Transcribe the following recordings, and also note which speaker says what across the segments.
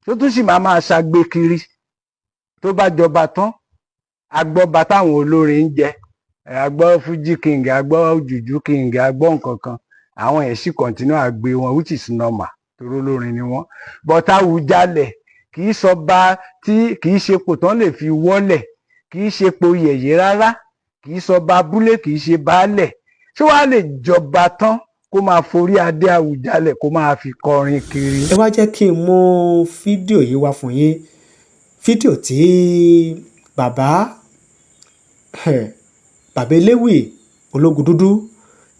Speaker 1: Tó tún sì máa máa ṣagbe kiri tó bá jọba tán? Agbọ́ba táwọn olórin ń jẹ, agbọ́ Fuji King, agbọ́ Juju King, agbọ́ nǹkan kan, àwọn yẹn sì continue àgbé wọn, which is normal, torí olórin ni wọ́n. But Àwùjalẹ̀ kì í sọba tí kì í ṣe pò tán lè fi wọ́lẹ̀, kì í ṣe po yẹ̀yẹ́ rárá, kì í sọba abúlé, kì í ṣe baálẹ̀. Ṣé wàá lè jọba tán kó máa forí adé Àwùjalẹ̀ kó máa fi kọrin kiri?
Speaker 2: Ẹ wá jẹ́ kí n mú fídíò yìí wá fún yín, fídíò tí bàbá Eléwì Ológundúdú,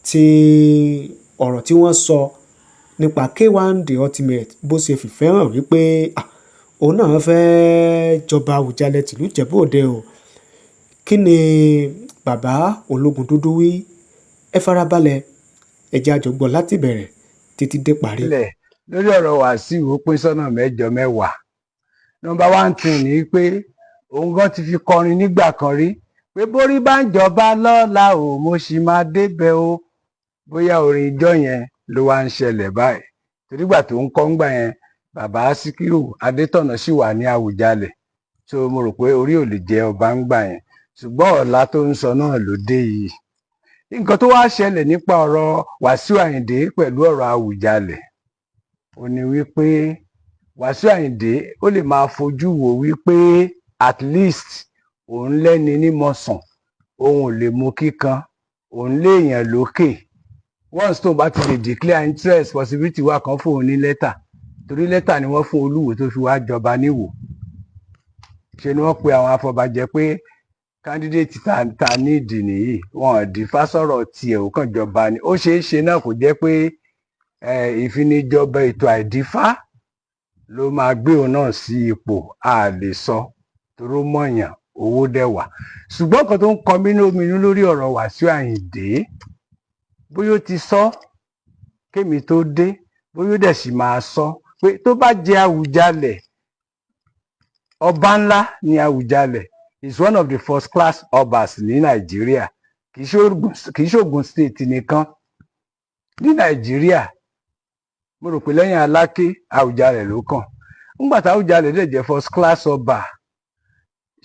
Speaker 2: tí ọ̀rọ̀ tí wọ́n sọ nípa K1 The Ultimate, bó ṣe fìfẹ́ hàn wípé òun náà fẹ́ẹ́ jọba Àwùjalẹ̀ tìlú Ìjẹ̀bú Òde o. Kí ni bàbá Ológundúdú wí? Ẹ farabalẹ̀, ẹ jẹ́ a jọ gbọ́ láti bẹ̀rẹ̀ títí dé parí.
Speaker 1: Sílẹ̀ lórí ọ̀rọ̀ Wàsíù, ó pín sọ́nà mẹ́jọ mẹ́wàá. Number one thing ni pé òun gan ti fi kọrin nígbà kan rí pé borí bá ń jọba lọ́la o, mo sì máa débẹ̀ o. Bóyá orin ijọ́ yẹn ló wá ń ṣẹlẹ̀ báyìí, torígbà tó ń kọ́ ńgbà yẹn, bàbá Síkírù Adétọ̀nà sì wà ní Àwùjalẹ̀, so mo rò pé orí ò lè jẹ ọba ńgbà yẹn. Ṣùgbọ́n ọ̀la tó ń sọ náà ló dé yìí. Nǹkan tó wá ṣẹlẹ̀ nípa ọ̀rọ̀ Wàsíù Àyìndé pẹ̀lú ọ̀rọ̀ Àwùjalẹ̀ ó ní wípé Wàsíù Àyìndé ó lè máa fojú wò wípé at least òun lẹ́ni nímọ̀sán, òun ò lè mú kíkan, òun léèyàn lókè. Once tó bá ti lè declare interest, possibility wà kan fún òun ní lẹ́tà, torí lẹ́tà ni wọ́n fún Olúwo tó fi wá jọba níwò. Ṣe ni wọ́n pe àwọn afọbajẹ pé candidate ta nídìí nìyí, wọn ò dífá sọ̀rọ̀ tiẹ̀, ó kàn jọba ni. Ó ṣeé ṣe náà kò jẹ́ pé ìfinijọba ètò àìdífá ló máa gbé òun náà sí ipò, a lè sọ, toró mọ̀yàn, owó dẹ̀ wà. Ṣùgbọ́n nǹkan tó ń kọ mí lóminú lórí ọ̀rọ̀ Wàsíù Àyìndé, bóyá ó ti sọ kémi tó dé, bóyá ó dẹ̀ sì máa sọ, pé tó bá jẹ Àwùjalẹ̀, ọba ńlá ní Àwùjalẹ̀, is one of the first class obas ní Nàìjíríà, kì í ṣe Ògùn State nìkan, ní Nàìjíríà. Mo rò pé lẹ́yìn Aláké, Àwùjalẹ̀ ló kàn. Ńgbà tí Àwùjalẹ̀ dẹ̀ jẹ́ first class ọba,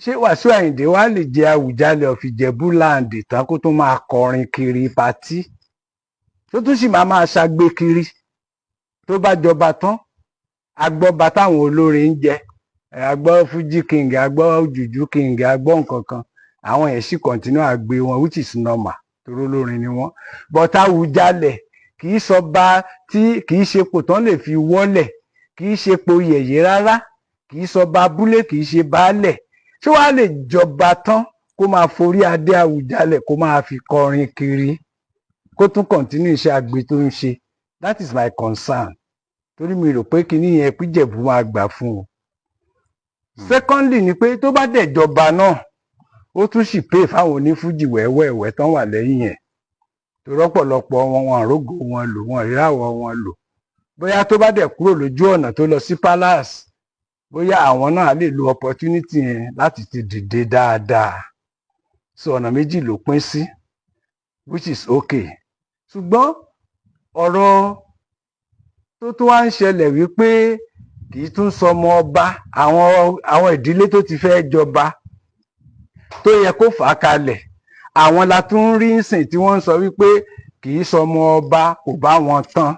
Speaker 1: ṣé Wàsíù Àyìndé wá lè jẹ Àwùjalẹ̀ of Ìjẹ̀bú land tán kó tó máa kọrin kiri party, tó tún sì máa máa ṣagbe kiri tó bá jọba tán? Agbọ́ba táwọn olórin ń jẹ, agbọ́ Fuji King, agbọ́ Juju King, agbọ́ nǹkan kan, àwọn yẹn sì continue àgbé wọn, which is normal, torí olórin ni wọ́n. But Àwùjalẹ̀ kì í sọba tí kì í ṣe pò tán lè fi wọ́lẹ̀, kì í ṣe po yẹ̀yẹ́ rárá, kì í sọba abúlé, kì í ṣe baálẹ̀. Ṣé wàá lè jọba tán kó máa forí adé Àwùjalẹ̀ kó máa fi kọrin kiri, kó tún continue iṣẹ́ agbe tó ń ṣe? That is my concern, torí mi rò pé kinní yẹn píjẹ̀bú máa gbà fún un. Secondly ni pé tó bá dẹ̀ jọba náà, ó tún sì pay fáwọn onífújì wẹ́wẹ́wẹ́ tán wà lẹ́yìn ẹ̀, torí ọ̀pọ̀lọpọ̀ wọn, wọn àrógò wọn lò, wọn ìràwọ̀ wọn lò. Bóyá tó bá dẹ̀ kúrò lójú ọ̀nà tó lọ sí palace, bóyá àwọn náà lè lo opportunity yẹn láti ti dìde dáadáa. So ọ̀nà méjì ló pín sí, which is okay. Ṣùgbọ́n ọ̀rọ̀ tó tún wá ń ṣẹlẹ̀ wípé kì í tún sọmọ ọba, àwọn ìdílé tó ti fẹ́ jọba tó yẹ kó fà á kalẹ̀, àwọn la tún ń rí nsìn tí wọ́n ń sọ wípé kì í sọmọ ọba, kò bá wọn tán.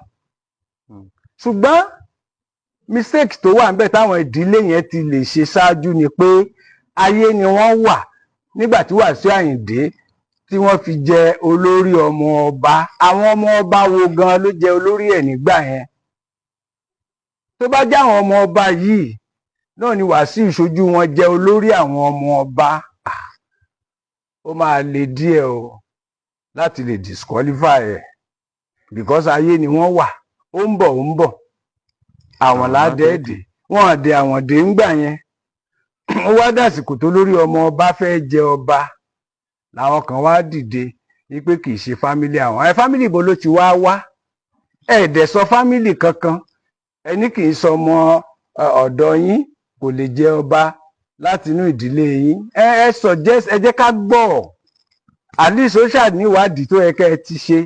Speaker 1: Ṣùgbọ́n mistake tó wà níbẹ̀ táwọn ìdílé yẹn ti lè ṣe ṣáájú ni pé ayé ni wọ́n wà nígbà tí Wàsíù Àyìndé tí wọ́n fi jẹ olórí ọmọ ọba. Àwọn ọmọ ọba wo gan ló jẹ olórí ẹ̀ nígbà yẹn? Tó bá jẹ́ àwọn ọmọ ọba yìí náà ni Wàsíù ṣojú wọn jẹ olórí àwọn ọmọ ọba, ó máa le díẹ̀ o láti lè disqualify ẹ̀, because ayé ni wọ́n wà. Ó ń bọ̀, ó ń bọ̀, àwọn ládẹ́ẹ̀dẹ̀ wọ́n àdé àwọn dé ńgbà yẹn. Ó wá dàsìkò tó lórí ọmọ ọba fẹ́ jẹ ọba, làwọn kan wá dìde wípé kì í ṣe family àwọn. Ẹ family ibo ló ti wá wá? Ẹ dẹ̀ sọ family kankan. Ẹni kì í sọmọ ọ̀dọ̀ yín, kò lè jẹ ọba láti inú ìdílé yín. Ẹ suggest, ẹ jẹ́ ká gbọ́. At least ó ṣàníwádìí tó yẹ kẹ́ ẹ ti ṣe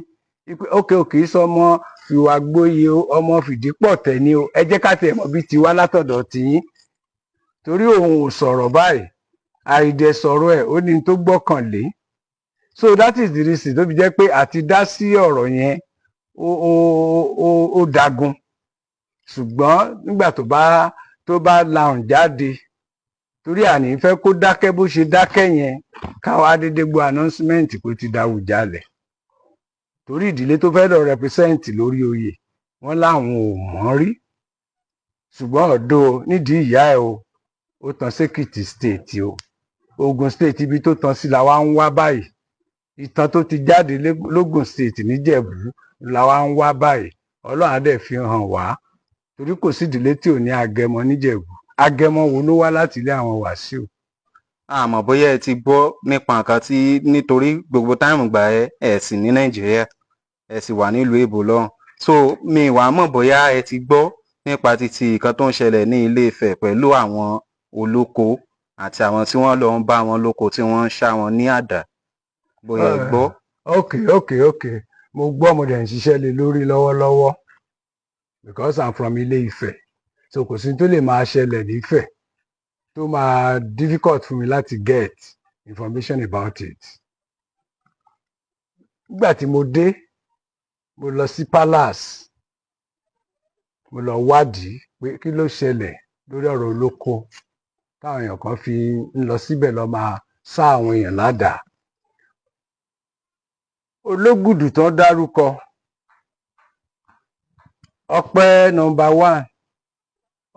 Speaker 1: wípé ok, kì í sọmọ Fìwàgboyè o, ọmọ Fìdípọ̀tẹ̀ ni o. Ẹ jẹ́ ká tiẹ̀ mọ̀ bí tiwa látọ̀dọ̀ tiyín, torí òun ò sọ̀rọ̀ báyìí. Àìdẹ̀ sọ̀rọ̀ ẹ̀, ó ní tó gbọ́kànlé. So that is the reason tó fi jẹ́ pé àti dá sí ọ̀rọ̀ yẹn, ó dagun. Ṣùgbọ́n nígbà tó bá lahùn jáde, torí àní fẹ́ kó dákẹ́ bó ṣe dákẹ́ yẹn, káwa dédé gbọ́ announcement kó ti dáwùjalẹ̀, torí ìdílé tó fẹ́ lọ represent lórí oyè, wọ́n láwọn ò mọ̀ rí. Ṣùgbọ́n ọ̀dọ́ nídìí ìyá ẹ̀ o, ó tan sékìtì State o, Ogun State, ibi tó tan sí la wá ń wá báyìí. Ìtàn tó ti jáde lógùn State níjẹ̀bú la wá ń wá báyìí. Ọlọ́run á dẹ̀ fi hàn wá, torí kò sí ìdílé tí ò ní agẹmọ níjẹ̀bú. Agẹmọ wo ló wá láti ilé àwọn Wàsíù?
Speaker 3: Àmọ́ bóyá ẹ ti gbọ́ nípa nǹkan tí, nítorí gbogbo time gbà ẹ ẹ sì ní Nàìjíríà, ẹ sì wà nílùú èbó lọ́hùn, so mi wàá mọ̀ bóyá ẹ ti gbọ́ nípa títí nǹkan tó ń ṣẹlẹ̀ ní Ilé Ifẹ̀ pẹ̀lú àwọn olóko àti àwọn tí wọ́n lọ ń bá wọn lóko, tí wọ́n ń ṣá wọn ní àdá, bóyá ẹ gbọ́.
Speaker 1: Ok, mo gbọ́. Mo dẹ̀ ń ṣiṣẹ́ lé lórí lọ́wọ́lọ́wọ́ because I'm from Ilé Ifẹ̀, so kò sí tó lè máa ṣẹlẹ̀ nífẹ̀ tó máa difficult fún mi láti get information about it. Nígbà tí mo dé, mo lọ sí palace, mo lọ wádìí pé kí ló ṣẹlẹ̀ lórí ọ̀rọ̀ olóko táwọn èèyàn kan fi ń lọ síbẹ̀ lọ máa sá àwọn èèyàn ládàá. Ológùdù tán dárúkọ, Ọpẹ́ number one,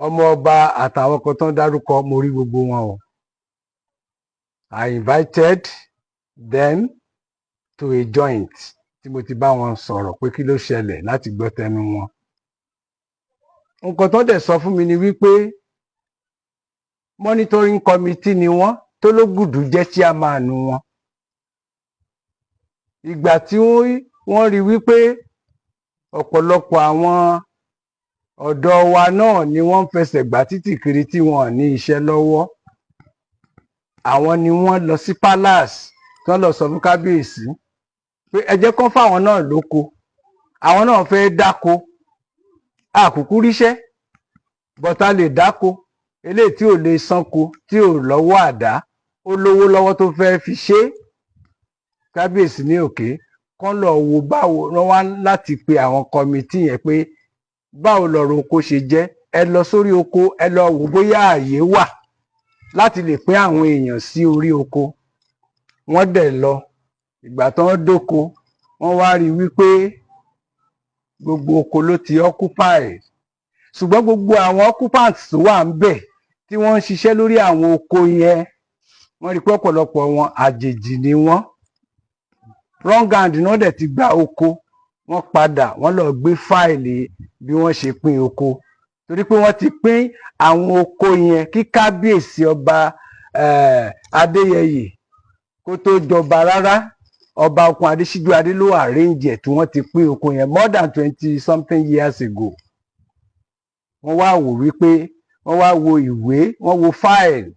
Speaker 1: ọmọ ọba àtàwọn kan tán dárúkọ, mo rí gbogbo wọn o. I invited them to a joint tí mo ti bá wọn sọ̀rọ̀ pé kí ló ṣẹlẹ̀, láti gbọ́ tẹnu wọn. Nǹkan tó dẹ̀ sọ fún mi ni wípé monitoring committee ni wọ́n, tó lógùdù jẹ́ chairman wọn. Ìgbà tí wọ́n rí wípé ọ̀pọ̀lọpọ̀ àwọn ọ̀dọ́ wa náà ni wọ́n ń fẹsẹ̀ gbá títì kiri tí wọ́n ní iṣẹ́ lọ́wọ́, àwọn ni wọ́n lọ sí palace tí wọ́n lọ sọ fún kábíyèsí pé ẹ jẹ́ kán fáwọn náà lóko, àwọn náà fẹ́ dáko, àkùkù ríṣẹ́ bọ́tà lè dáko. Eléyìí tí ò lè sanko, tí ò lọ́wọ́ àdá, ó lówó lọ́wọ́ tó fẹ́ fi ṣe é. Kábíyèsí ní òkè kán lọ wo báwo. Wọ́n wá láti pe àwọn committee yẹn pé báwo lọ̀rọ̀ oko ṣe jẹ́, ẹ lọ sórí oko, ẹ lọ wò bóyá ààyè wà láti lè pín àwọn èèyàn sí orí oko. Wọ́n dẹ̀ lọ. Ìgbà tó ń dóko, wọ́n wá rí i wípé gbogbo oko ló ti occupy, ṣùgbọ́n gbogbo àwọn occupants tó wà ń bẹ̀ tí wọ́n ń ṣiṣẹ́ lórí àwọn oko yẹn, wọ́n rí i pé ọ̀pọ̀lọpọ̀ wọn, àjèjì ni wọ́n. Wrong hand náà dẹ̀ ti gba oko. Wọ́n padà, wọ́n lọ gbé file bí wọ́n ṣe pín oko, torí pé wọ́n ti pín àwọn oko yẹn kí kábíyèsí ọba Adéyẹyè kó tó jọba rárá. Ọba Okun Adésíjú Adé ló arrange ẹ̀ tí wọ́n ti pín oko yẹn more than 20 something years ago. Wọ́n wá wò wípé wọ́n wá wo ìwé, wọ́n wo file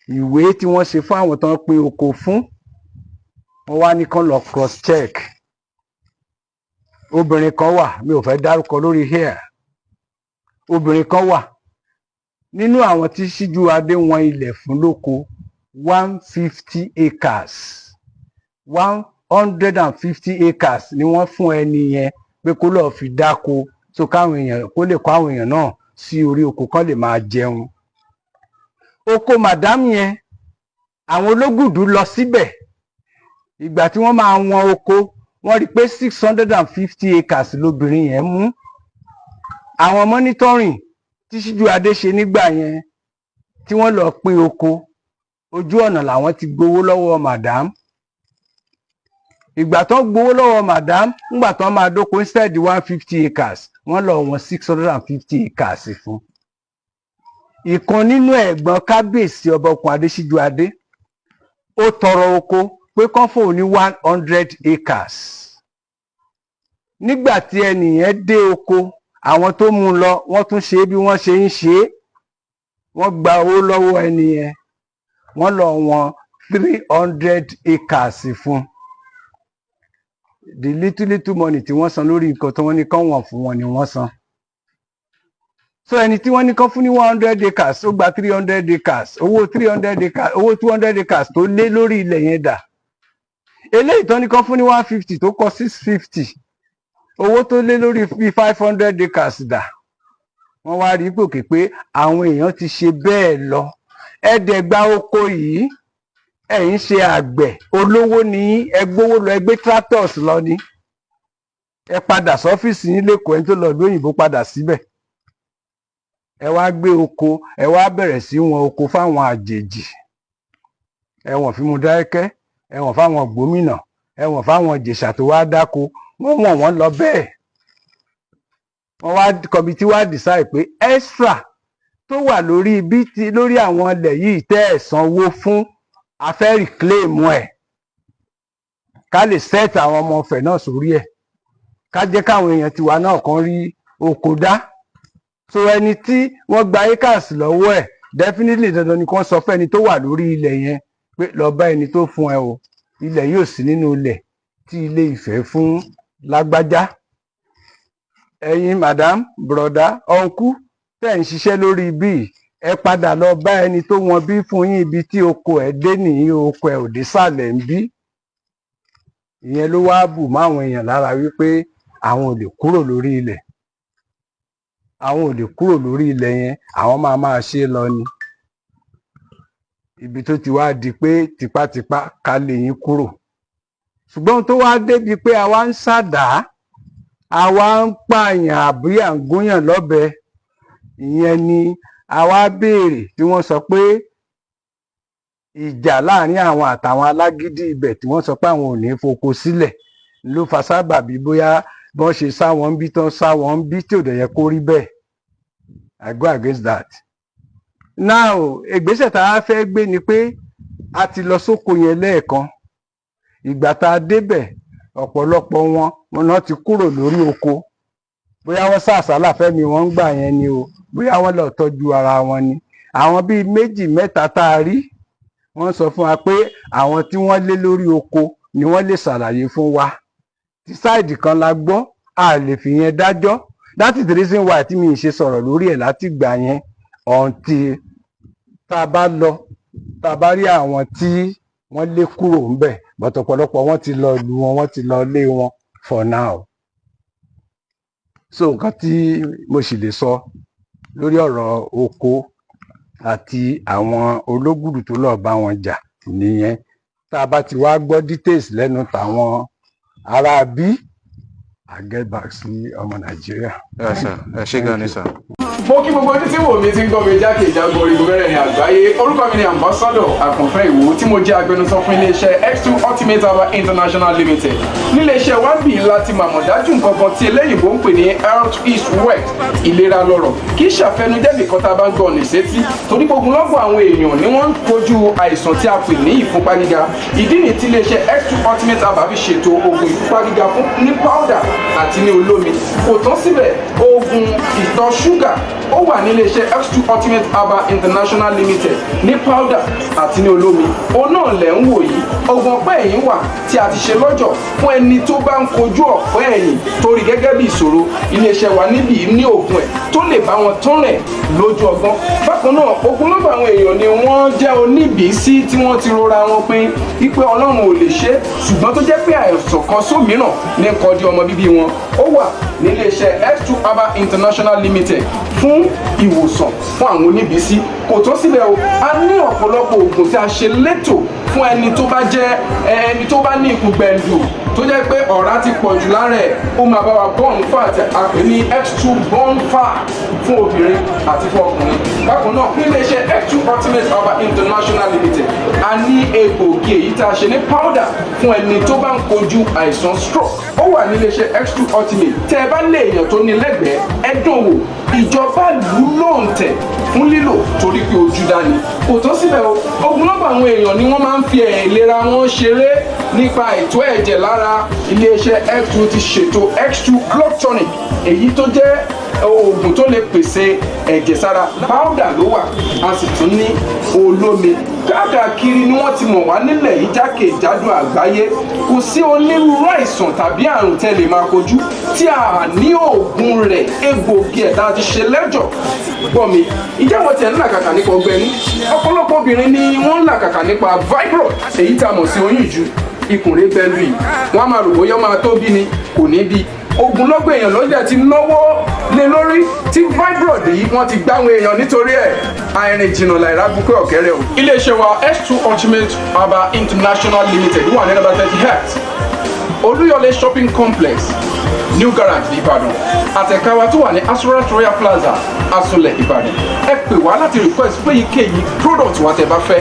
Speaker 1: ìwé tí wọ́n ṣe fún àwọn tó ń pín oko fún. Wọ́n wá ní kán lọ cross check. Obìnrin kan wà, mi ò fẹ́ dárúkọ lórí here, obìnrin kan wà nínú àwọn tí Síjú Adé wọn ilẹ̀ fún lóko, 150 acres, 150 acres ni wọ́n fún ẹni yẹn pé kó lọ́ọ́ fi dáko, so káwọn èèyàn kó lè kó àwọn èèyàn náà sí orí oko, kán lè máa jẹun. Oko madam yẹn, àwọn ológùdù lọ síbẹ̀. Ìgbà tí wọ́n máa wọn oko, wọ́n rí i pé 650 acres lobìnrin yẹn mú. Àwọn monitoring tí Síjú Adé ṣe nígbà yẹn tí wọ́n lọ pín oko, ojú ọ̀nà làwọn ti gbowó lọ́wọ́ madam. Ìgbà tó ń gbowó lọ́wọ́ madam, ńgbà tó máa dóko, instead 150 acres, wọ́n lọ wọn 650 acres fún ìkan nínú ẹ̀gbọ́n kábíyèsí ọba Okùn Adésíjú Adé. Ó tọrọ oko pé kán fóun ní 100 acres. Nígbà tí ẹnìyẹn dé oko, àwọn tó mú un lọ, wọ́n tún ṣe bí wọ́n ṣe ń ṣe é, wọ́n gba owó lọ́wọ́ ẹnìyẹn, wọ́n lọ wọn 300 acres fún. The little little money tí wọ́n san lórí nǹkan tí wọ́n ní kán wọ̀n fún wọn ni wọ́n san. So ẹni tí wọ́n ní kán fún ní 100 acres, ó gba 300 acres. Owó 300 acres, owó 200 acres tó lé lórí ilẹ̀ yẹn dà? Eléyìí tán ní kán fún ní 150 tó kọ 650, owó tó lé lórí bíi 500 acres dà? Wọ́n wá rí pòkè pé àwọn èèyàn ti ṣe bẹ́ẹ̀ lọ. Ẹ dẹ̀ gba oko yìí, ẹ̀yin ṣe àgbẹ̀ olówó ní, ẹ gbówó lọ, ẹ gbé tractors lọ ní, ẹ padà sọ́fíìsì yín lẹ́kọ̀ọ́. Ẹni tó lọ lóyìnbó padà síbẹ̀. Ẹ wá gbé oko, ẹ wá bẹ̀rẹ̀ sí wọn oko fáwọn àjèjì. Ẹ wọ̀n fún Mọdákẹ́kẹ́, ẹ wọ̀n fáwọn gómìnà, ẹ wọ̀n fáwọn Ìjẹ̀ṣà tó wá dáko. Wọ́n wọ̀n wọ́n lọ bẹ́ẹ̀. Wọ́n wá committee wá decide pé extra tó wà lórí bí ti lórí àwọn ilẹ̀ yìí tẹ́ ẹ̀ sanwó fún, a fẹ́ reclaim ẹ̀, ká lè set àwọn ọmọ ọ̀fẹ́ náà sórí ẹ̀, ká jẹ́ káwọn èèyàn tiwa náà kan rí oko dá. So ẹni tí wọ́n gba acres lọ́wọ́ ẹ̀, definitely dandan ni kí wọ́n sọ fún ẹni tó wà lórí ilẹ̀ yẹn pé lọ bá ẹni tó fún ẹ o, ilẹ̀ yóò sí nínú ilẹ̀ tí Ilé Ifẹ̀ fún lágbájá. Ẹ̀yin madam, brother, uncle tẹ́ ń ṣiṣẹ́ lórí bíi, ẹ padà lọ bá ẹni tó wọn bí fún yín. Ibi tí oko ẹ̀ dé nìyí, oko ẹ̀ ò dé sàlẹ̀ ń bí. Ìyẹn ló wá bù máwọn èèyàn lára wípé àwọn ò lè kúrò lórí ilẹ̀, àwọn ò lè kúrò lórí ilẹ̀ yẹn, àwọn máa máa ṣe lọ ni. Ibi tó ti wá di pé tipátipá ká lè yín kúrò, ṣùgbọ́n tó wá débi pé àwa ń ṣàdá, àwa ń pààyàn àbí à ń gúnyàn lọ́bẹ, ìyẹn ni àwa béèrè tí wọ́n sọ pé ìjà láàrin àwọn àtàwọn alágídí ibẹ̀ tí wọ́n sọ pé àwọn ò ní foko sílẹ̀ ló fa sábàbí. Bóyá bọ́n ṣe sá wọn ń bí tán, sá wọn ń bí tí ò dẹ̀ yẹ kó rí bẹ́ẹ̀. I go against that. Now, ìgbésẹ̀ tá a fẹ́ gbé ni pé a ti lọ sóko yẹn lẹ́ẹ̀kan. Ìgbà tá a débẹ̀, ọ̀pọ̀lọpọ̀ wọn wọn náà ti kúrò lórí oko. Bóyá wọ́n sá àsálà fẹ́mi wọ́n ń gbà yẹn ni o, bóyá wọ́n lọ tọ́jú ara wọn ni. Àwọn bíi méjì mẹ́ta tá a rí, wọ́n sọ fún wa pé àwọn tí wọ́n lé lórí oko ni wọ́n lè ṣàlàyé fún wa. Tí side kan la gbọ́, a lè fi yẹn dájọ́. That is the reason why tí mi ì ṣe sọ̀rọ̀ lórí ẹ̀ láti gbà yẹn until tá a bá lọ, tá a bá rí àwọn tí wọ́n lé kúrò ńbẹ̀. But ọ̀pọ̀lọpọ̀ wọ́n ti lọ lu wọn, wọ́n ti lọ lé wọn for now. So nǹkan tí mo sì lè sọ lórí ọ̀rọ̀ oko àti àwọn ológùdù tó lọ́ọ́ bá wọn jà nìyẹn. Tá a bá ti wá gbọ́ details lẹ́nu tàwọn ará bí, I get back sí ọmọ Nàìjíríà.
Speaker 3: Ẹ sir, ẹ ṣé gan ni, sir.
Speaker 4: Mo kí gbogbo ojú tí wò mí, tí ń gbọ́ mi jákèjádò orígun mẹ́rẹ̀ẹ̀rin àgbáyé. Orúkọ mi ni Ambassador Àkànfẹ́ Ìwò, tí mo jẹ́ agbẹnusọ fún iléeṣẹ́ X2 Ultimate Herbal International Limited. Níléeṣẹ́ wa ń bì láti màmọ̀ dájú nǹkan kan tí eléyìnbó ń pè ní health is wealth, ìlera lọ́rọ̀. Kì í ṣàfẹnujẹ́ nìkan tá a bá ń gbọ́ ní sétí, torí gbogbo lọ́gbọ̀ àwọn èèyàn ni wọ́n ń kojú àìsàn tí a pè ní ìfúnpá gíga. Ìdí nìyí tí iléeṣẹ́ X2 Ultimate Herbal fi ṣètò oògùn ìfúnpá gíga fún ní powder àti ní olómi. Kò tán síbẹ̀, oògùn ìtọ̀ ṣúgà ó wà ní iléeṣẹ́ X2 Ultimate Herbal International Limited ní powder àti ní olómi. Òun náà lẹ̀ ń wò yìí. Oògùn ọ̀pẹ́ ẹ̀yìn wà tí a ti ṣe lọ́jọ̀ fún ẹni tó bá ń kojú ọ̀pẹ́ ẹ̀yìn torí gẹ́gẹ́ bí ìṣòro. Iléeṣẹ́ wa níbí ní oògùn ẹ̀ tó lè bá wọn tán rẹ̀ lójú ọgbọ́n. Bákan náà, ogunlọ́gọ̀ àwọn èèyàn ni wọ́n jẹ́ oníbìísí tí wọ́n ti rora wọn pin wípé Ọlọ́run ò lè ṣe é, ṣùgbọ́n tó jẹ́ pé àìsàn kan sómìíràn ní kọjú ọmọ bíbí wọn. Ó wà níléeṣẹ́ X2 Herbal International Limited fún ìwòsàn fún àwọn oníbìísí. Kò tó síbẹ̀ o, a ní ọ̀pọ̀lọpọ̀ oògùn tí a ṣe létò fún ẹni tó bá jẹ́ ẹni tó bá ní ikùn gbẹ̀ǹdù, tó jẹ́ pé ọ̀rá ti pọ̀ jù lára ẹ̀. Ó máa bá wa burn fat, a pè ní X2 burn fat, fún obìnrin àti fún ọkùnrin. Bákan náà, ní iléeṣẹ́ X2 Ultimate Herbal International Limited, a ní egbòogi èyí tá a ṣe ní powder fún ẹni tó bá ń kojú àìsàn stroke. Ó wà ní iléeṣẹ́ X2 Ultimate. Tẹ́ ẹ bá lé èèyàn tó ní lẹ́gbẹ̀ẹ́, ẹ dùn wò. Ìjọba lù ú lóǹtẹ̀ fún lílò torí pé ojú dání. Kò tán síbẹ̀ o, ogunlọ́gọ̀ àwọn èèyàn ni wọ́n máa ń fi ìlera wọn ṣeré nípa ètò ẹ̀jẹ̀ lára. Iléeṣẹ́ X2 ti ṣètò X2 blood tonic, èyí tó jẹ́ Oògùn tó lè pèsè ẹ̀jẹ̀ sára, powder ló wà, a sì tún ní olómi. Káàkiri ni wọ́n ti mọ̀ wá nílẹ̀ yìí, jákèjádò àgbáyé. Kò sí onírúurú àìsàn tàbí àrùn tẹ́ lè máa kojú tí a ní oògùn rẹ̀, egbògi ẹ̀ tá a ti ṣe lẹ́jọ̀. Gbọ́ mi, ìjẹ́ wọ́n tiẹ̀ ń làkàkà nípa ọgbẹ́ ní ọ̀pọ̀lọpọ̀ obìnrin ni wọ́n ń làkàkà nípa fibroid, èyí tá a mọ̀ sí oyún ìju. Ikùn rẹ̀ bẹ́ẹ̀ lù yìí, wọ́n á máa rò bóyá ó máa tó bí ni, kò ní bí. Ogunlọ́gọ̀ èèyàn ló dẹ̀ ti náwó lé lórí tí fibroid yìí, wọ́n ti gbáwọn èèyàn nítorí ẹ̀. Àìrìn jìnnà làìrá bukẹ́ ọ̀kẹ́rẹ́ o. Iléeṣẹ́ wa, S2 Ultimate Herbal International Limited, wà ní number 38 Olúyọ̀lé Shopping Complex, New Garage, Ìbàdàn, àtẹ̀ka wa tó wà ní Asurat Royal Plaza, Asunlẹ̀, Ìbàdàn. Ẹ pè wá láti request fún èyíkéyìí product wa tẹ́ bá fẹ́: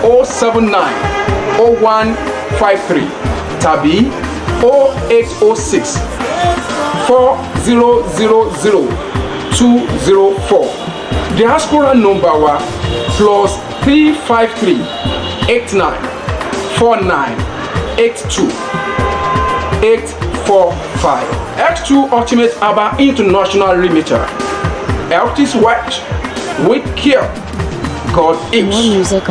Speaker 4: 079 0153 tàbí 0806 4000 204. Diaspora number wa, +353 89 49 82 845. X2 Ultimate Herbal International Limited. Health is wealth. With care, God
Speaker 5: More
Speaker 4: is.
Speaker 5: music.